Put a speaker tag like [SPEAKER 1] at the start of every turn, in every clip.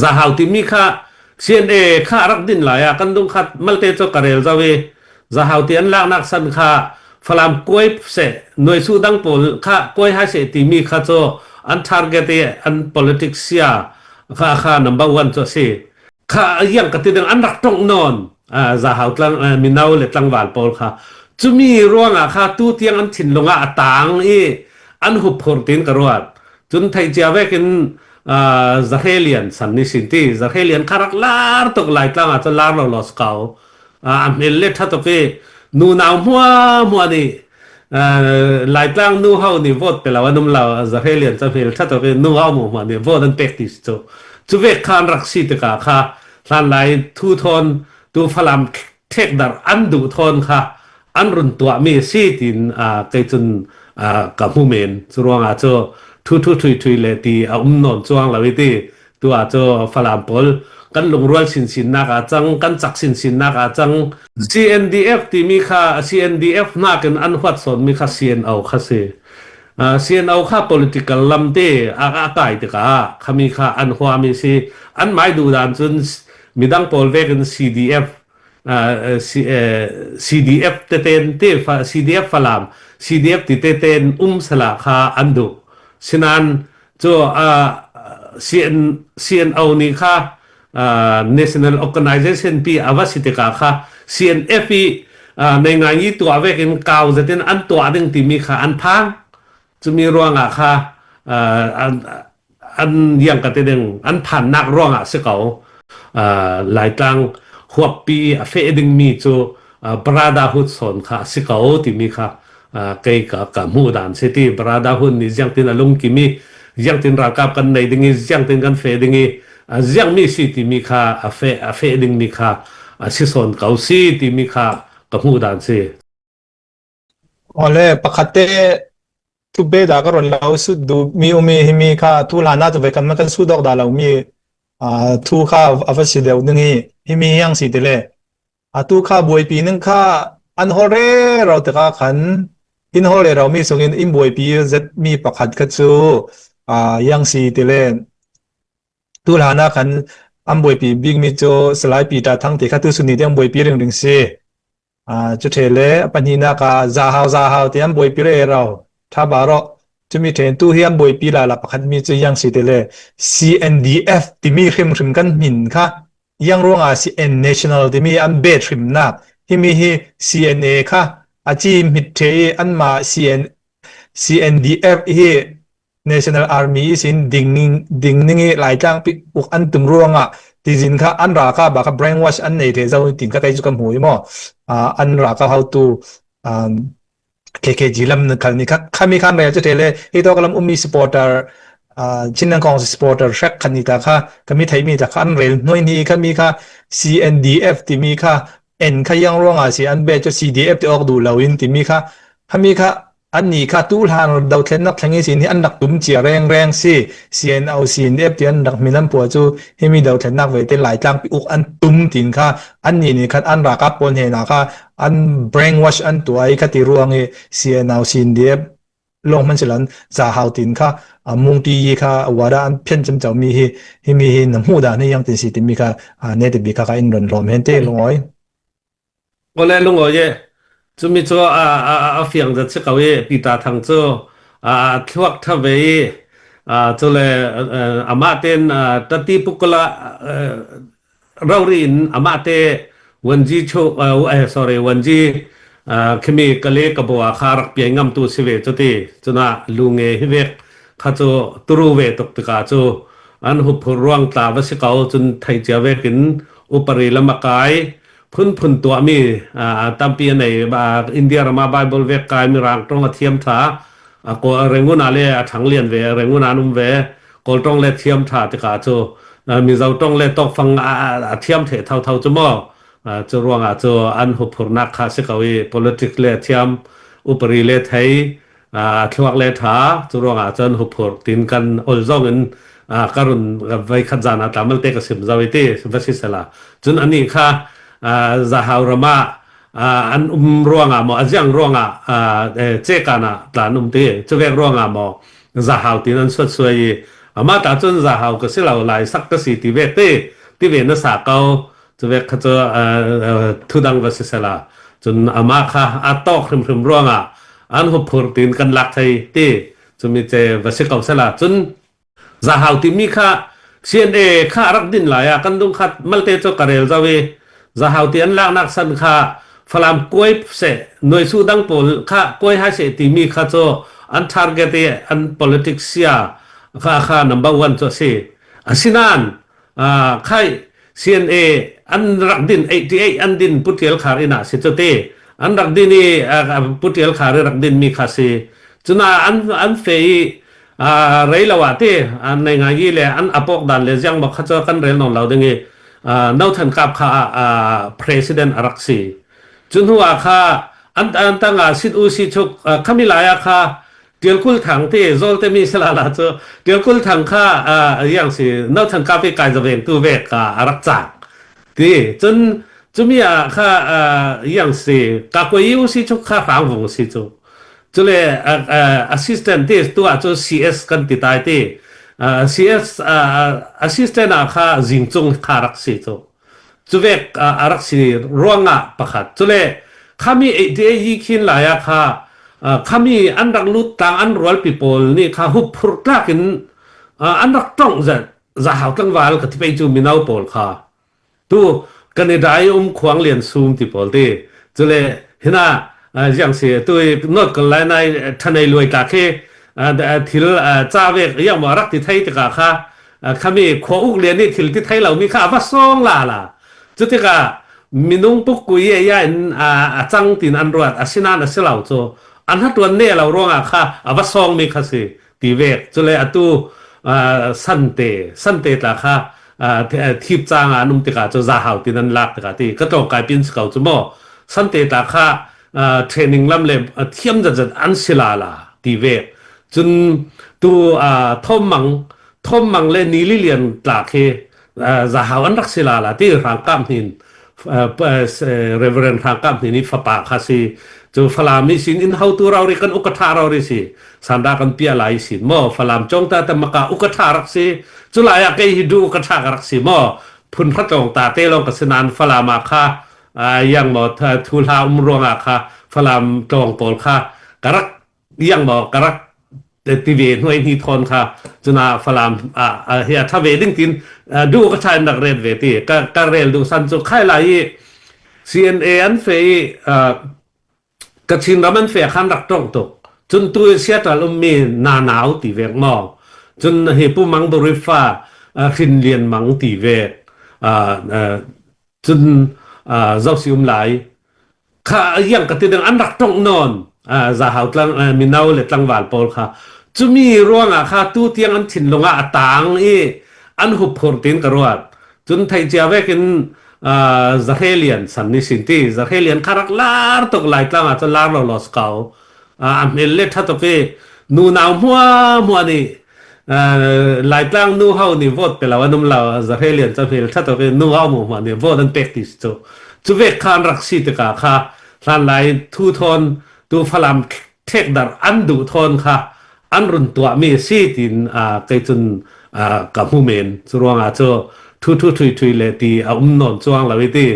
[SPEAKER 1] Zahau timi kha CNA kha rak din lai ah kan dung khat malte cu ka rel zau i Zahau ti an laknak san kha Falam kuai seh nuai su dang pawl kha kuai hai seh timi kha cu an target i an politics sia kha kha number one cu a si. Kha iang ka ti ding an rak tongh nawn Zahau tlang mino le tlangval pawl kha cumi ruangah kha tu tiang an thinlung ah a taang i an huphurh tin ka ruat. Cun thei cia vekin Zahrelian san ni sin ti Zahrelian kha rak lar tuk Laitlang ah cun lar lo lo kau a hmel le ṭha tuk i nunau hmua hmua nih Laitlang nu ho nih vote pe lo an um lo Zahrelian cu hmel ṭha tuk i nu ho mu hmua nih vote an pek ti cu cu vek kha an rak si tikah kha hlan lai thu thawn tu Falam ṭhekdarh an duh thawn kha an run tuahmi a si tiin kei cun ka hmu men. Cu ruangah cu thu thu thui thui le ti a um nawn cuang lo i ti tu ah cu Falam pawl kan lungrual sinsinnak ah cang kan cak sinsinnak ah cang CNDF timi kha CNDF nakin an huat sawnmi kha CNO kha si. CNO kha political lam te a a kai tikah khami kha an huami si an mai duh dan cun midang pawl vekin CDF CDF teten te CDF Falam CDF ti teten um sala kha an duh sinan cu CN CNO nih kha National Organization pi ava si tikah kha CNF i nei ngai i tuah vekin kau zatin an tuah ding timi kha an phang cumi ruangah kha an iang ka ti ding an phannak ruangah si ko Laitlang huappi a feh dingmi cu Brotherhood sawn kha a si ko timi kha kei ka ka hmuh dan si ti Brotherhood nih ziangtin a lungkim i ziangtin ralkap kan nei ding i ziangtin kan fe ding i ziangmi si timi kha a fe a feh dingmi kha a si sawn ko si timi kha ka hmuh dan si.
[SPEAKER 2] Awle pakhat te thupbe dah ka rawn lo sut duh mi umi himi kha tu hlan ah cu ve kan kan su dawk dah lo mi thu kha a va si deuh ding hi himi yang si tile atu kha buaipi ning kha an hol re ro tikah khan in hol re ro mi sungin in buaipi zet mi pakhat kha cu yang si tile tu hlan ah khan an buaipi bik mi cu Salai Peter Thang ti kha tu suni te an buaipi ring ring si Cuṭhe le a pahnihnak ah zahau zahau ti an buaipi re ro. Ṭha ba rawh. Cumi ṭhen tu hi an buaipi la la pakhat mi cu yang si te le CNDF timi hrimhrim kan hmin kha yang ruangah CN National timi an bet hrimnak himi hi CNA kha a ci hmit ṭhe i anmah CN CNDF hi National Army sin ding ding ning i Laitlang pi uk an tum ruangah tizin kha an ralkap ah kha brainwash an nei the zo tin kha kei cu ka hmu i maw an ralkap hotu KKG lam na khal ni kha khami khan rel chu le hi to kalam ummi supporter Chinland Kong supporter hrek khan ni ta kha kami theimi ta kha an rel hnoi ni kha mi kha CNDF timi kha N kha yang ruangah si an be chu CDF ti ok du lo in timi kha khami kha Annih kha tuhlan dothlennak thleng i sin hi an rak tum cia rengreng si. CNO CNF ti an rak min an puah cu himi dothlennak ve te Laitlang pi uk an tum tin kha annih nih khan an ralkap pawl hna kha an brainwash an tuah i kha ti ruang i CNO CNDF lawng hmanh silan zahau tin kha mungti yi kha wada an phian cem mi hi himi hi na hmuh dan hi yang tin si timi kha ne te bi kha ka in ron hlawm hen te lungoi.
[SPEAKER 1] Awle lungawi e. Cumi cu a, a, a fiang zat si ko i Peter Thang cu a thluak ṭha ve i cule amah tein tati pukula rori in amah te wanji chu sorry wanji khimi kale kabua kha rak piai ngam tu si ve cuti cuna lunge hi vek kha cu turu ve tuk tika cu an huphur ruang tla va si ko cun thei cia vek in upari lam a kai phunphun tuahmi tampi a nei. India ram ah Bible vek kai mirang tong a thiam tha. Rangoon ah le a ṭhang lian ve, Rangoon ah an um ve. Kawl tong le thiam tha tikah cu Mizo tong le tawkfang a thiam the thotho cu maw. Cu ruangah cu an huphurnak kha si ko i politics le thiam, upari le thei, thluak le ṭha cu ruangah cun huphurh tin kan ol zong in ka run voi khat zan ah tlamal te ka sim zau i ti va si sela cun anih kha zahau ram ah an um ruangah maw a ziang ruangah cekan ah tla an um ti cuvek ruangah maw zahau tin an suat suai i. Amah ta cun Zahau ka si lo, Lai sak ka si ti ve te, ti ve na sa ko. Cu vek kha cu thudang va si sela. Cun amah kha a tawk hrimhrim ruangah an huphur tin kan lak thei ti cumi ce va si ko sela. Cun Zahau timi kha CNA kha rak din lai ah kan dung khat malte cu ka rel zau i Zahau ti an laknak san kha Falam kuai seh nuaisu dang pawl kha kuai hai seh timi kha cu an target i an politics sia kha kha number one cu a si. Asinain khai CNA an rak din 88 an din Pu Tial Khar inn ah si cu ti an rak din i Pu Tial Khar i rak din mi kha si cuna an an fe i rei lo ah ti an nei ngai i le an apok dan le ziang bak kha cu kan rel non lo ding i No Than Kap kha president a rak si cu hnu ah kha an an tang ah sit u si chuk khami lai ah kha Tial Kul Thang ti zawl te mi sala la cu Tial Kul Thang kha yang si No Than Kap i kai zaveng tu ve ka a rak cak ti cun cumi ah kha yang si ka ko yu si chuk kha hrang vung si cu cule assistant ti tu ah cu CS kan ti tai ti CS assistant ah kha zingcung kha rak si cu cuvek a rak si ruangah pakhat cule khami ADA khin lai ah kha khami an rak lut tlang an rualpi pawl nih kha hup phur tlak in an rak tongh zahau tlangval ka ti pei cu mino pawl kha tu Canada i um khuang lian sum ti pawl ti cule hina ziang si tu i North Carolina i thanei luai tla khi thil ca vek yang ma rak ti thei tikah kha khami khua uk lian i thil ti thei lomi kha a va song la la cu tikah minung pukpui ye ya in a cang tin an ruat asinan a si lo cu an hatuan ne lo ruangah kha a va song mi kha si ti vek cule atu sante sante tla kha thip cang ah an um tikah cu zahau tin an lak tikah ti ka tlawng kai pin si ko cu maw sante tla kha training lam le thiam zat zat an si la la ti vek cun tu thom mang thom mang le ni li lian tla khi zahau an rak si la la ti rangkap hnin Reverend rangkap hnin i fapa kha si cu Falam i sin in hotu rau ri kan ukatha rau ri si sanda kan pia lai sin mo Falam chong ta te maka ukatha rak si cu lai ah kei hi du ukatha ka rak si mo phun hratong ta te long ka sinan Falam ah kha yang mo thu hla um ruang ah kha Falam tlawng pawl kha ka rak yang maw ka rak ti ve hnuai hni thawn kha cuna falam a hi a tha ve ding tin du ka thain rak ret ve ti ka ka rel du san chu khai lai i CNA an fe i Kachin ram an fe khan rak tong tuk cun tu Seattle ummi na nau ti vek maw cun hi pu mang burifa hrin lian mang ti ve cun zosi um lai kha yang ka ti ding an rak tongh nawn zahau tlang mino le tlangval pawl kha cumi ruangah kha tu tiang an thinlung ah a tang i an huphur tin ka ruat cun thei cia vekin Zahrelian san ni sin ti Zahrelian kha rak lar tuk lai tlang ah cun lar lo los kau a hmel le tha tuk i nu nau hmua hmua nih Laitlang nu ho nih vote pe lo an um lo Zahrelian ca hmel tha tuk i nu ho mu hmua nih vote an pek ti cu cu vek kha an rak si tikah kha hlan lai thu thawn tu Falam thek dar an duh thawn kha an run tuah mi si tin kei cun ka hmu men cu ruangah cu thu thu thui thui le ti a um nawn chuang lo i ti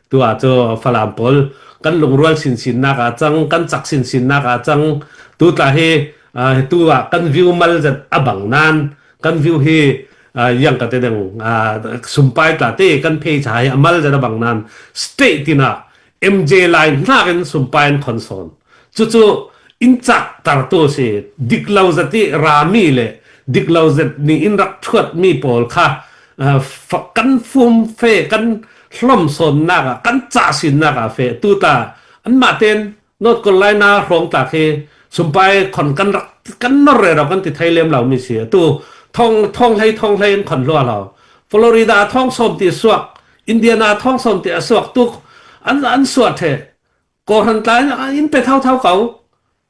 [SPEAKER 1] tu ah cu Falam pawl kan lungrual sinsin nak ah cang kan cak sinsin nak ah cang tu tla hi tu ah kan view mal zat a bang nan kan view hi yang ka te deng sumpai tla te kan phei cha hi amal zat a bang nan state tina MJ lai hnak in sumpai an khon sawn cucu in cak tar tu si dik lo zati rami le dik lo zat ni in rak thuat mi pawl kha kan fum fe kan hlom sawn nak ah kan ca sin nak ah fe tu ta an mah ten North Carolina hrawng tlak hi sumpai khon kan rak kan nor re ro kan ti thei lem lo mi si tu thong thong hlei thong hlei in khon hlua lo Florida thong som ti suak Indiana thong som ti a suak tuk an an suat the ko han tlai in pe thau thau ko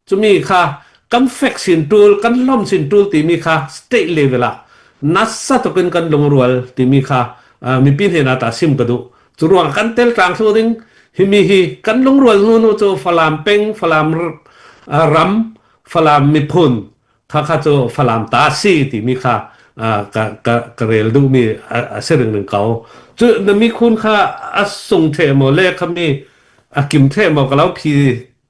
[SPEAKER 1] cumi kha kan fek sin tul kan hlom sin tul timi kha state level ah nasa tukin kan lungrual timi kha mipi hnen ah ta sim ka duh Cu ruang kan tel tlang thlu ding himi hi kan lungrual nu nu cu Falam peng, Falam ram, Falam miphun kha kha cu Falam ta si timi kha. ka ka ka rel duhmi a si ring ko. Cu na mikhun kha a sung the maw le khami a kim the maw ka lo phi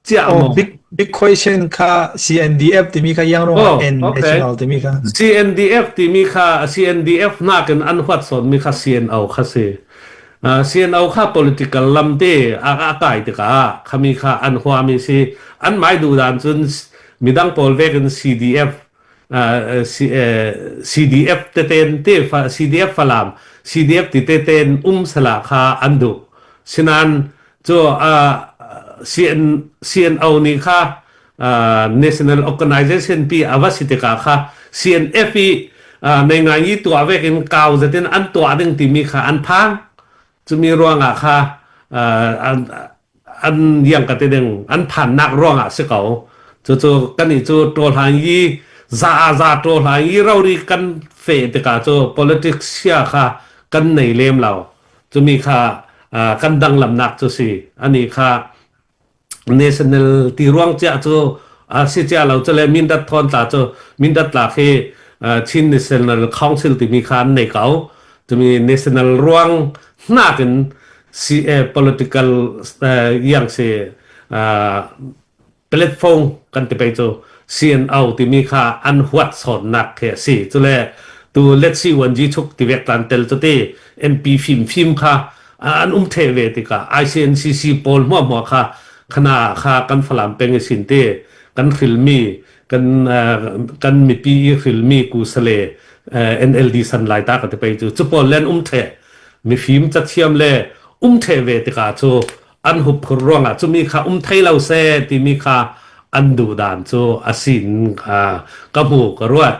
[SPEAKER 1] chiah
[SPEAKER 2] Oh,
[SPEAKER 1] maw?
[SPEAKER 2] big big question kha CNDF timi kha yang rong
[SPEAKER 1] Oh,
[SPEAKER 2] N
[SPEAKER 1] okay.
[SPEAKER 2] national timi kha.
[SPEAKER 1] CNDF timi kha CNDF nakin an huat sawnmi kha CNO kha si. CNO kha political lam te a a kai tikah khami kha an huami si. An mai duh dan cun midang pawl vekin CDF CDF teten te CDF Falam CDF ti teten um sala kha an duh. Sinan cu CN, CNO nih kha National Organization pi a va si tikah kha CNF i nei ngai i tuah vek in kau zatin an tuah ding timi kha an phang. Cumi ruangah kha an an yang ka te ding an phannak ruangah si ko. Cucu kan i cu ṭawhlan i za za ṭawhlan i rori kan fe tikah cu politics sia kha kan nei lem lo. Cumi kha kan danglamnak cu si. Ani kha national ti ruang cia cu a si cia lo cu le Mindat thawn tla cu Mindat tla khi Chin National Council timi kha an nei ko. Cumi national ruang hnakin si political yang si platform kan ti pei cu CNO timi kha an huat sawnnak khi a si. Cule tu let's see 1G chuk ti vek tlan tel cu ti MP fim fim kha an um the ve tikah ICNCC pawl hmuahhmuah kha khana kha kan Falam peng i sin te kan hrilmi kan kan mipi i hrilmi kusale NLD san lai ta ka ti pei cu cu pawl len um the mifim cathiam le um the ve tikah cu an huphur ruangah cumi kha um thei lo seh timi kha an duh dan cu a sin ka hmu ka ruat.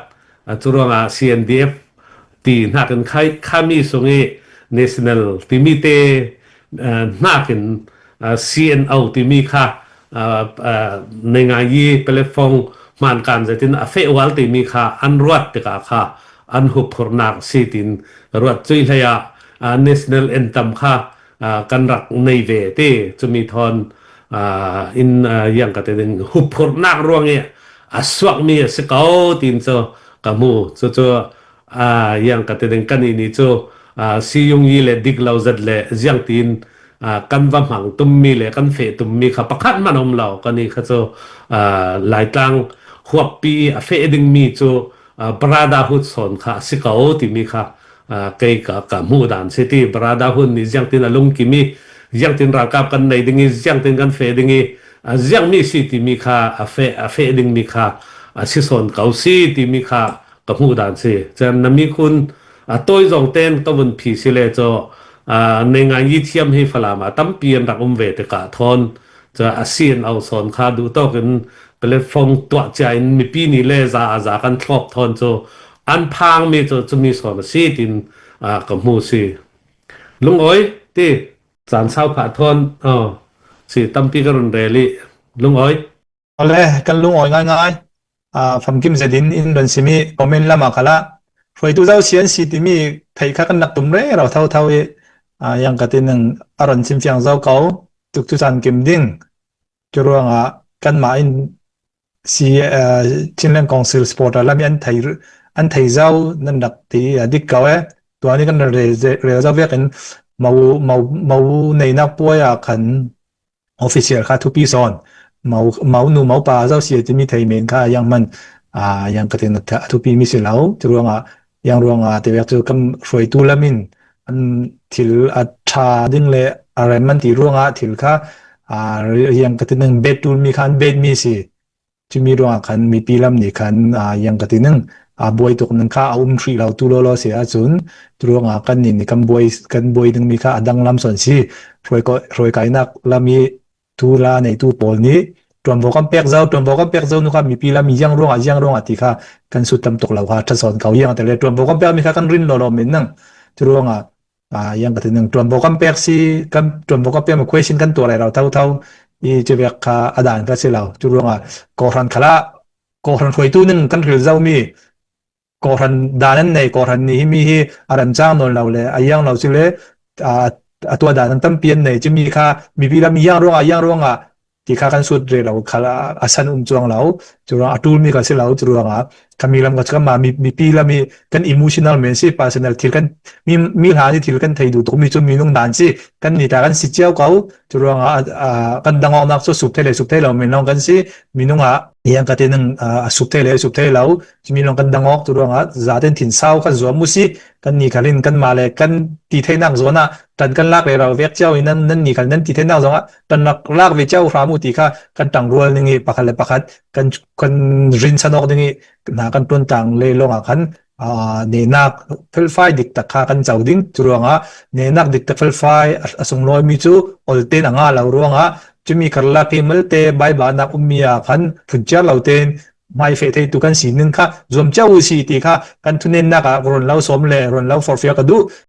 [SPEAKER 1] Cu ruangah CNDF ti hnakin khami sung i national timi te hnakin CNO timi kha nei ngai i platform hmankan zeitin a fehwal timi kha an ruat tikah kha an huphurnak si tin ruat cui hlei ah national anthem kha kan rak nei ve te cumi thon in yang ka te ding huphurnak ruang i a suakmi a si ko tin cu ka hmu cu cu yang ka te ding kan ini cu siyung yi le dik lo zat le ziang tin kan va hmang tummi le kan fe tummi kha pakhat man um lo kan i kha cu laitlang huappi a fe dingmi cu brotherhood sawn kha a si ko timi kha kei ka ka hmuh dan si ti brotherhood nih ziangtin a lungkim i ziangtin ralkap kan nei ding i ziangtin kan fe ding i ziangmi si timi kha a fe a fe dingmi kha a si sawn ko si timi kha ka hmuh dan si cun na mi khun a toi zong ten ka vun phi si le cho nei ngai yi thiam hi falam ah tampi an rak um ve tikah thon Ca a si an au sawn kha duh tawk in platform tuah cia in mipi nih le za a za kan thlawp thawn cu an phang mi cu cumi sawn a si tin ka hmu si. Lungawi ti caan sau phah thawn oh si tampi ka run rel i lungawi.
[SPEAKER 2] Ole kan lungawi ngaingai. Famkim zedin in ron simi comment lama khala hruaitu zau sian si timi thei kha kan nak tum re rau thau thau i yang katin aron chim fiang zau ko tuk cu caan kim ding cu ruangah kanmah in si Chinland Council supporter lami an thei an thei zau nan rak ti dik ko e tuani kan rel zau vek in mau mau mau neinak puai ah khan official kha thupi sawn mau mau nu mau pa zau si timi thei men kha yang man a yang ka tin thupi mi si lo cu ruangah yang ruangah te vek cu kam hruaitu lamin an thil a tha ding le a rem an ti ruangah thil kha a yang ka tin bet tul mi kha an bet mi si Cumi ruangah khan mipi lam nih khan yang ka ti ning a buai tuk ning kha a um hrih lo tu lawlaw si ahcun tu ruangah kan nih nih kan buai kan buai ding mi kha a dang lam son si hruai ko hruai kainak lam i tu la neitu pawl nih tuanvo kan pek zau tuanvo kan pek zau nu kha mipi lam yang ruangah yang ruangah ti kha kan sut tam tuk lo kha ṭhasawn ko yang te le tuanvo kan pek mi kha kan rin lawlaw men nang tu ruangah yang ka tinang tuanvo kan pek si kan tuanvo kan pek ma question kan tuah lai lo tho tho i chevek kha adan ka si lo cu ruangah kawhran khala kawhran hruaitu ning kan hril zau mi kawhran dan an nei kawhran ni hi mi hi a rem chang nawn lo le a yang lo si le a tua dan an tampi an nei chimi kha mipi lam yang ruangah yang ruangah ti kha kan sut re lo kha a san um chuang lo. Cu ruang a tul mi ka si lo. Cu ruangah kami lam ka ma mi mipi lam i kan emotional men si personal thil kan mi mi hla ni thil kan thei du tuk mi cu minung dan si kan ni ta kan si cio ko. Cu ruangah kan dangong nak cu sup thei le sup thei lo men long kan si minung ah yang ka te nang sup thei le sup thei lo mi long kan dangok. Cu ruangah zaten thin sau kan zuam mu si kan ni khalin kan ma le kan ti theinak zawn ah tan kan lak le ro vek cio in nan nan ni khal nan ti theinak zong ah tan lak lak ve cio hram u ti kha kan tang rual ning i pakhat le pakhat kan kan rin chanok ding i na kan tuan tang le long ah khan nenak felfai dik tak kha kan co ding. Cu ruangah nenak dik tak felfai a sunglawi mi cu olten anga lo ruangah chumi karlak i malte baiba nak ummi ah khan phunchiar lo ten hmai fe thei tu kan si ning kha zuam cio u si ti kha kan thunen nak ah ron lo som le ron lo forfia ka duh.